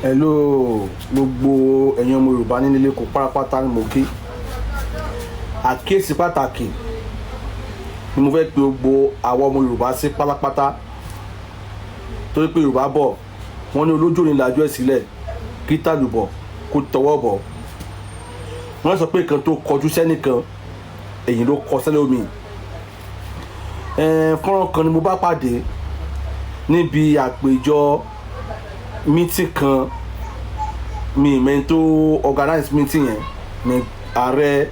Hello, gbogbo ẹ̀yin ọmọ Yorùbá nílé kó pátápátá ni mo kí. Àkíyèsí pàtàkì ni mo fẹ́ pe gbogbo àwọn ọmọ Yorùbá sí pátápátá, torí pé Yorùbá bọ̀, wọ́n ní olójú ní lajú ẹ̀ sílẹ̀ kí tàlùbọ̀ kó tọwọ́ bọ̀. Wọ́n sọ pé nǹkan tó kọjú sẹ́nìkan, èyí ló kọ sẹ́lómi. Fọ́nrán kan ni mo bá pàdé níbi àpèjọ meeting kan. Mi ìmẹ̀ tó organize meeting yẹn ni ààrẹ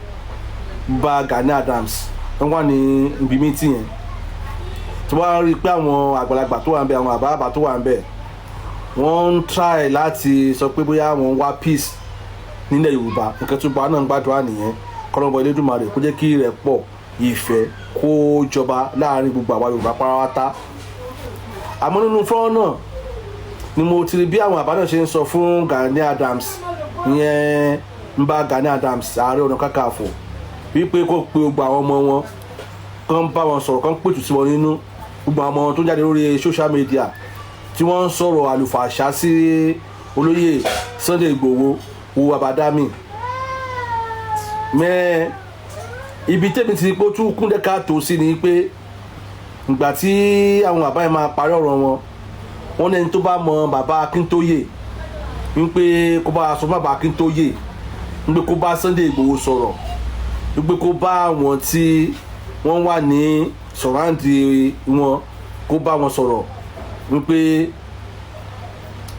bá Gani Adams. Wọ́n wà ní ibi meeting yẹn, tí wọ́n rí i pé àwọn àgbàlagbà tó wà ń bẹ̀, àwọn àbáàbà tó wà ń bẹ̀, wọ́n ń try láti sọ pé bóyá wọ́n wá peace nílẹ̀ Yorùbá. Nǹkan tó bá náà ń gbàdúrà nìyẹn, kọ́lọ́bọ̀ Elédùmarè kó jẹ́ kí ìrẹ́pọ̀, ìfẹ́ kó jọba láàrin gbogbo àwa Yorùbá pátápátá. Àmọ́ nínú fọ́nrán náà ni mo ti rí bí àwọn àbá náà ṣe ń sọ fún Gani Adams, ìyẹn ń bá Gani Adams, Ààrẹ Ọ̀nà Kakanfò, wípé kó pe gbogbo àwọn ọmọ wọn, kán bá wọn sọ̀rọ̀, kán pètù sí wọn nínú, gbogbo àwọn ọmọ wọn tó ń jáde lórí social media tí wọ́n ń sọ̀rọ̀ àlùfàṣà sí olóyè Sunday Igboho wo Abadami mẹ́ẹ̀. Ibi tẹ́mi ti pé ó tún kúndẹ́ ká tó sí ni pé ìgbà tí àwọn bàbá yẹn máa parí ọ̀rọ̀ wọn, wọ́n ní ẹni tó bá mọ bàbá Akíntóyè, wípé kó bá sọ fún bàbá Akíntóyè wípé kó bá Sunday Igboho sọ̀rọ̀, wípé kó bá àwọn tí wọ́n wà ní surround wọn, kó bá wọn sọ̀rọ̀, wípé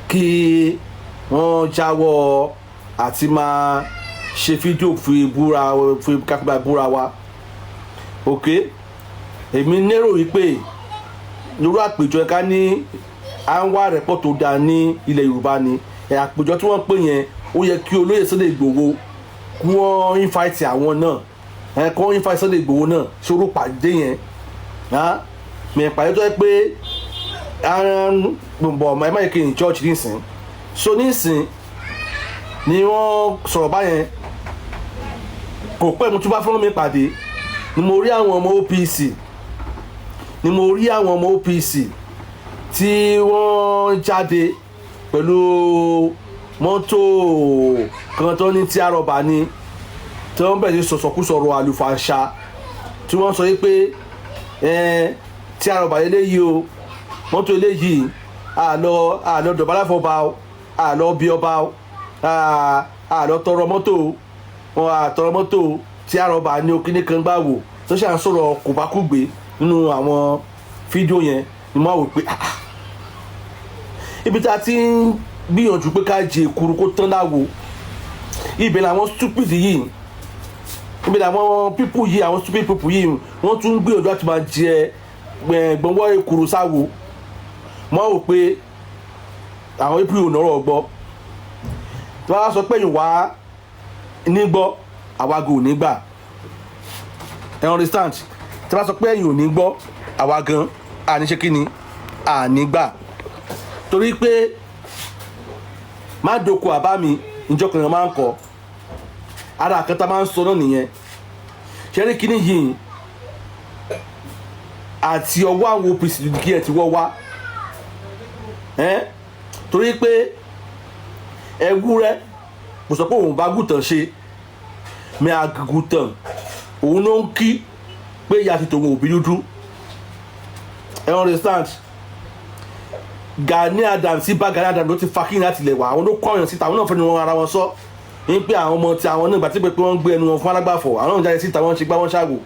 kí wọ́n jáwọ́ àti máa ṣe fídíò fi búra, fi kápẹ́bà búra wa. Ok, èmi lérò wípé lórí àpèjọ ká ní à ń wá rẹpọ̀ tó dáa ní ilẹ̀ Yorùbá ni ẹ̀. Àpèjọ tí wọ́n pè yẹn, ó yẹ kí olóyè Sunday Igboho kí wọ́n invite àwọn náà, ẹ̀ kí wọ́n invite Sunday Igboho náà sórú pàdé yẹn. Mẹ̀ pàdé tó yẹ pé gbọ̀ngbọ̀n ọmọ ẹ má yẹ kí n church nísìn. So nísìn ni wọ́n sọ̀rọ̀ báyẹn. Kò pẹ́, mo tún bá fọ́nrán mi pàdé ni mo rí àwọn ọmọ OPC, ni mo rí àwọn ọmọ OPC tí wọ́n jáde pẹ̀lú mọ́tò kan tó ní tí àrọ̀bà ni, tí wọ́n bẹ̀rẹ̀ sí sọ̀sọ̀kúsọ̀rọ̀ àlùfàǹṣà, tí wọ́n sọ pé tí àrọ̀bà eléyìí o, mọ́tò eléyìí, àlọ́ àlọ́ dọ̀bálẹ̀ fọba o, àlọ́ bí ọba o, àlọ́ tọrọ mọ́tò o, àtọrọ mọ́tò tí àrọ̀bà ní okíní kan gbà wò tó ṣe à ń sọ̀rọ̀ kòbákùgbé nínú àwọn fídíò yẹn. Ni mo wò pé ibi tá a ti ń gbìyànjú pé ká jẹ èkuru kó tán láwo, ibẹ̀ làwọn stupid yìí, ibẹ̀ làwọn people yìí, àwọn stupid people yìí, wọ́n tún ń gbìyànjú láti máa jẹ gbọ̀ngbọ̀n èkuru sáwo. Mo wò pé àwọn people yìí ò nọ́rọ̀ gbọ́. Tí wọ́n á sọ pé ìwà nígbọ́, àwa gan ò ní gbà. Ẹ understand? Tí wọ́n á sọ pé ẹ̀yin ò ní gbọ́, àwa gan àní ṣe kí ni, àní gbà, torí pé má doko àbá mi ìjọkùnrin máa ń kọ ara àkàtà máa ń sọ náà nìyẹn. Ṣẹ́rí kínní yìí àti ọwọ́ àwọn OPC kí ẹ ti wọ́ wá, torí pé ewúrẹ́ kò sọ pé òun bá gùtàn ṣe mẹ, àgùtàn òun ló ń kí pé ìyá ti tòun òbí dúdú. Ẹ understand? Gani Adams, bá Gani Adams ló ti fa kí ní láti lẹ̀ wá. Àwọn ló kọ́ ọ̀yàn síta, àwọn náà fẹ́ni wọn ara wọn sọ ní pé àwọn ọmọ tí àwọn náà gbà tí pé wọ́n ń gbé ẹnu wọn fún alágbàfọ̀, àwọn náà jáde síta, wọ́n ṣe gbá, wọ́n ṣàwò.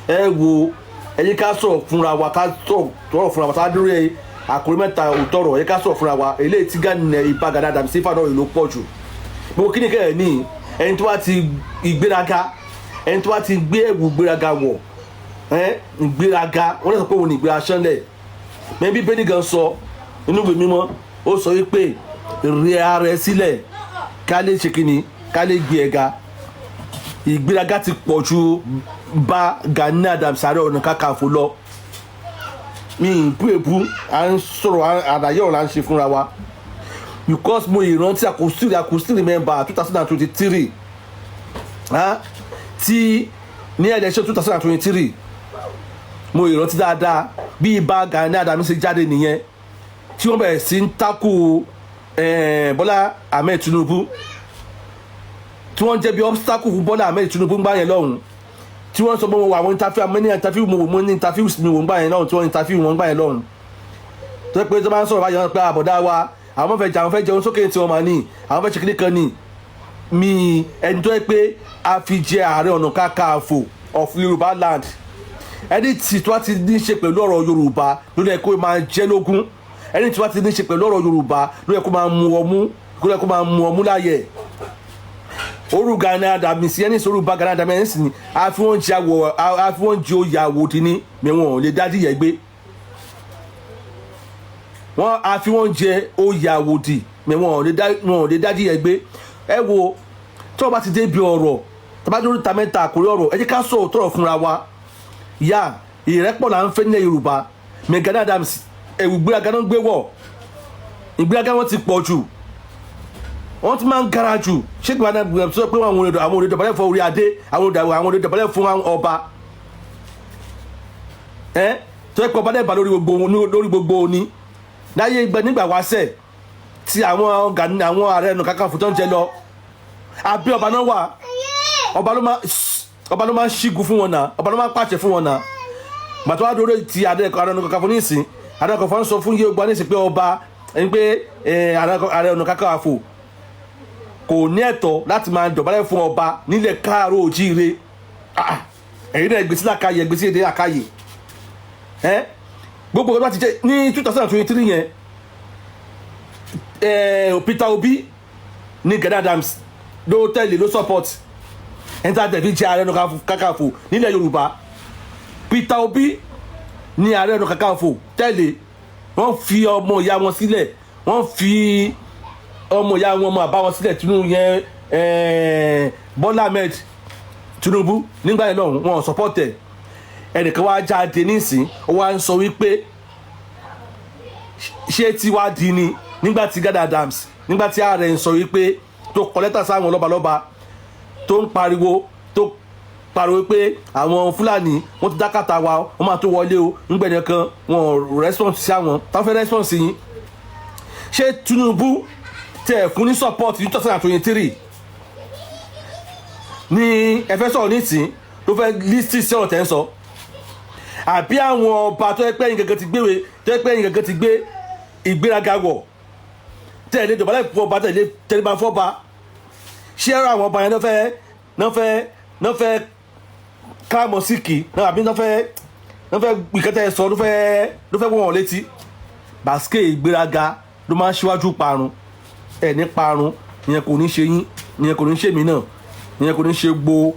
Ẹ wo, ẹ yí ká sọ̀rọ̀ fúnra wa, ká sọ̀rọ̀ fúnra wa tá a dúró yẹ àkórí mẹ́ta òtọ̀rọ̀. Ẹ ká sọ̀rọ̀ fúnra wa. Eléyìí tí Gani, ibà Gani Adams sí fàdọ̀ ìlú pọ̀ jù. Gbogbo kí ni kẹ́ ẹ̀ ní ẹni tó bá ti ìgbéraga, ẹni tó bá ti gbé ẹ̀wù ìgbéraga wọ̀, ìgbéraga, wọ́n lè sọ pé òun ní ìgbéra sánlẹ̀ mẹ́bí. Bẹ́ẹ̀ gan sọ inú ìwé mímọ́, ó sọ wípé rẹ ara ẹ sílẹ̀ ká lè ṣe kíni, ká lè gbé ẹ ga. Ìgbéraga ti pọ̀ ju bá Gani Adams, Ààrẹ Ọ̀nà Kakanfò lọ. Mi ì bú èbú, à ń sọ̀rọ̀, àlàyé ọ̀rọ̀ là ń ṣe fúnra wa, because mo ìrántí, I could still remember 2023, tí ní election 2023. Mo ìrántí dáadáa bí ibà Gani Adams ṣe jáde nìyẹn, tí wọ́n bẹ̀rẹ̀ sí ń takò. Bọ́lá Ahmed Tinubu, tí wọ́n jẹ́ bí obstacle fún Bọ́lá Ahmed Tinubu ń gbà yẹn lọ́hùn, tí wọ́n sọ pé mo wà àwọn interview, àwọn many interview mo wò, mo ní interview mi wò ń gbà yẹn lọ́hùn, tí wọ́n interview wọn ń gbà yẹn lọ́hùn, tó yẹ pé tó bá ń sọ̀rọ̀ báyìí, wọ́n pé àbọ̀dá wa, àwọn fẹ́ jẹ, àwọn fẹ́ jẹun sókè tí wọ́n máa ní, àwọn fẹ́ ṣe kíní kan ní mi. Ẹni tó yẹ pé a fi jẹ Ààrẹ Ọ̀nà Kakanfò of Yorùbá land, ẹni tí tó bá ti ní ṣe pẹ̀lú ọ̀rọ̀ Yorùbá ló yẹ kó máa jẹ́ lógún. Ẹni tí wọ́n ti ní ṣe pẹ̀lú ọ̀rọ̀ Yorùbá ló yẹ kó máa mu ọmú, ló yẹ kó máa mu ọmú láyẹ̀. Orú Gani Adams ẹni sọ orú Gani Adams ẹni sì ni àfi wọ́n jẹ àwọ̀, àfi wọ́n jẹ oyè àwòdì ní mẹ́wọ̀n ò lè dádì yẹ gbé wọ́n, àfi wọ́n jẹ oyè àwòdì mẹ́wọ̀n ò lè dádì yẹ gbé. Ẹ wo, tí wọ́n bá ti débi ọ̀rọ̀, tí wọ́n bá dórí ta mẹ́ta àkórí ọ̀rọ̀, ẹ jẹ́ ká sọ òótọ́ ọ̀rọ̀ fúnra wa. Yá ìrẹ́pọ̀ là ń fẹ́ nílẹ̀ Yorùbá. Mẹ Gani Adams, ẹ̀wù gbéraga náà gbé wọ̀, ìgbéraga wọn ti pọ̀ jù, wọ́n ti máa ń gara jù. Ṣé kí wọ́n sọ pé àwọn òde dọ̀bálẹ̀ fún orí adé, àwọn òde dọ̀bálẹ̀ fún ọba ẹ tó yẹ pé ọba dẹ̀ bá lórí gbogbo òní láyé ìgbà nígbà wáṣẹ̀ tí àwọn Gani, àwọn Ààrẹ Ọ̀nà Kakanfò tó ń jẹ lọ, àbí ọba náà wà, ọba ló máa ń ṣígun fún wọn náà, ọba ló máa ń pàṣẹ fún wọn náà. Gbàtọ́ wá dúró ti Ààrẹ Ọ̀nà Kakanfò nísìn, Ààrẹ Ọ̀nà Kakanfò ń sọ fún Yorùbá nísìn pé ọba ẹni pé Ààrẹ Ọ̀nà Kakanfò kò ní ẹ̀tọ́ láti máa dọ̀bálẹ̀ fún ọba nílẹ̀ káàárọ̀ òjíire. Ah, ẹ̀yin náà gbèsè làkàyè, gbèsè èdè làkàyè ẹ́. Gbogbo ọdún bá ti jẹ́ ní 2023 yẹn, Peter Obi ní Gani Adams ló tẹ̀lé, ló support. Ẹni tí a tẹ̀ fi jẹ́ Ààrẹ Ọ̀nà Kakanfò nílẹ̀ Yorùbá, Peter Obi ní Ààrẹ Ọ̀nà Kakanfò tẹ̀lé. Wọ́n fi ọmọ ìyá wọn sílẹ̀, wọ́n fi ọmọ ìyá wọn, ọmọ àbá wọn sílẹ̀, Tinubu yẹn, Bọ́lá Ahmed Tinubu nígbà yẹn lọ́hùn, wọn ò support ẹ̀. Ẹnìkan wá jáde nísìn, ó wá ń sọ wípé ṣé tiwa di ni nígbà tí Gani Adams, nígbà tí ààrẹ ń sọ wípé tó kọ lẹ́tà sáwọn lọ́balọ́ba, tó ń pariwo, tó pariwo pé àwọn Fúlàní wọ́n ti dákàtà wa, wọ́n máa tó wọlé o ńgbẹ̀dẹ̀ kan, wọn ò response sí àwọn táwọn fẹ́ response yín. Ṣé Tinubu tẹ̀ fún ní support ní 2023 ní ẹ fẹ́ sọ̀rọ̀ nísìn ló fẹ́ listen sí ọ̀rọ̀ tẹ́ ń sọ, àbí àwọn ọba tó yẹ pé ẹ̀yin gangan ti gbéwé, tó yẹ pé ẹ̀yin gangan ti gbé ìgbéraga wọ̀, tẹ̀lé dọ̀bálẹ̀ fún ọba, tẹ̀lé tẹ̀lé fọ́ba? Ṣé ẹ̀rọ àwọn ọba yẹn náà fẹ́ káàmọ̀ síkì náà, àbí náà fẹ́ ìkẹtẹ́ sọ ló fẹ́ wọ́n létí? Bàṣkè ìgbéraga ló máa ń ṣíwájú parun. Ẹ̀ ní parun ìyẹn kò ní ṣe yín, ìyẹn kò ní ṣe mí náà, ìyẹn kò ní ṣe gbo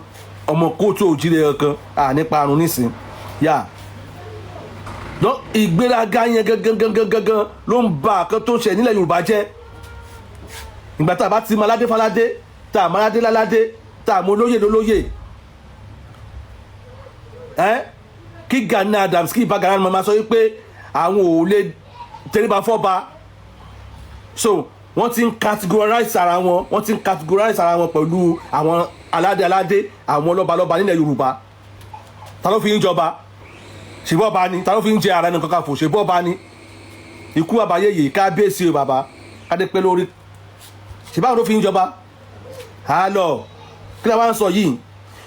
ọmọ kóòtù òjìrè kankan. À ní parun nísìn yá. Ìgbéraga yẹn gangan gangan gangan ló ń ba àkàn tó ń ṣe nílẹ̀ Yorùbá jẹ́. Ìgbà tá a bá ti mọ aládé fáládé, tá a mọ aládé láládé, tá a mọ olóyè lólóyè ẹ, kí Gani Adams, kí Ìbà Gani máa sọ wípé àwọn ò lè tẹríba fọ́ba. So wọ́n ti ń categorize ara wọn, wọ́n ti ń categorize ara wọn pẹ̀lú àwọn aládé aládé, àwọn lọ́balọ́ba nílẹ̀ Yorùbá. Ta ló fi ń jọba? Ṣèbọ́ ọba ni? Ta ló fi ń jẹ Ààrẹ Ọ̀nà Kakanfò? Ṣèbọ́ ọba ni? Ikú bàbá yèyè, kábíyèsí o bàbá, kádé pẹ́ lórí. Ṣèbáwọn ló fi ń jọba? Hálọ̀, kí ló wá ń sọ yìí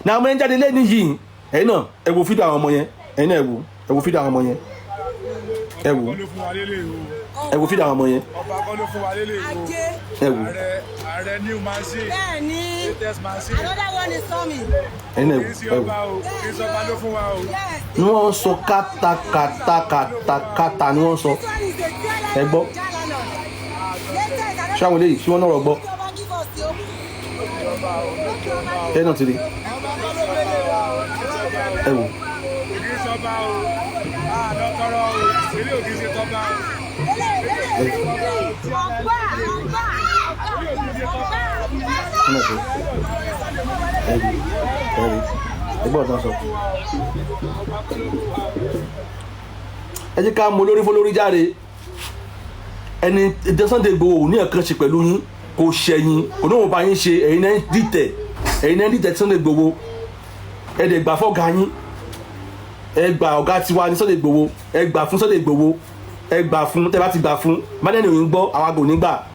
ní àwọn ẹni jáde lẹ́ni yìí? Ẹ̀yin náà ẹ wo fídíò àwọn ọmọ yẹn. Ẹ̀yin náà ẹ wo fídíò àwọn ọmọ yẹn. Ẹ wo. Ọba kọ́ ló fún wa lélẹ̀ o. Ẹ wo fídíò àwọn ọmọ yẹn. Ọba kọ́ ló fún wa lélẹ̀ o. Ajé. Ẹ wo. Ààrẹ new machine. Bẹ́ẹ̀ ni. Latest machine. Another one is coming. Ẹ̀yin náà Kì í ṣe ẹ wo. ọba o, kì í ṣe ọba ló fún wa o. Yes. Ni wọ́n sọ kátàkátàkátàkátà ni wọ́n sọ. This one is a Jalana. Ẹ gbọ́. Jalana. Latest, another Ṣé àwọn eléyìí, ṣé wọ́n náà rọ̀ gbọ́? Ọba give us o. Ẹ náà ti rí, ẹ wò. Kì í ṣe ọba o, àná tọrọ o, ilé ò kì í ṣe tọba o. Ọgbà, ọgbà, ọgbà. Ẹ náà ti rí, ẹ rí, ẹ rí, ẹ gbọ́ ọ̀tán sọ. Ẹ jẹ́ ká mọ olórí fọlórí jáde. Ẹni Sunday Igboho ò ní ẹ̀kan ṣe pẹ̀lú yín, kò ṣẹ̀yìn, kò ní òun bá yín ṣe. Ẹ̀yin náà ń dìtẹ̀, ẹ̀yin náà ń dìtẹ̀ Sunday Igboho. Ẹ dẹ̀ gbà fọ́gà yín, ẹ gbà ọ̀gá tiwa ní Sunday Igboho. Ẹ gbà fún Sunday Igboho, ẹ gbà fún. Tẹ́ bá ti gbà fún bánẹ́ni òyìn gbọ́, àwa kò ní gbà.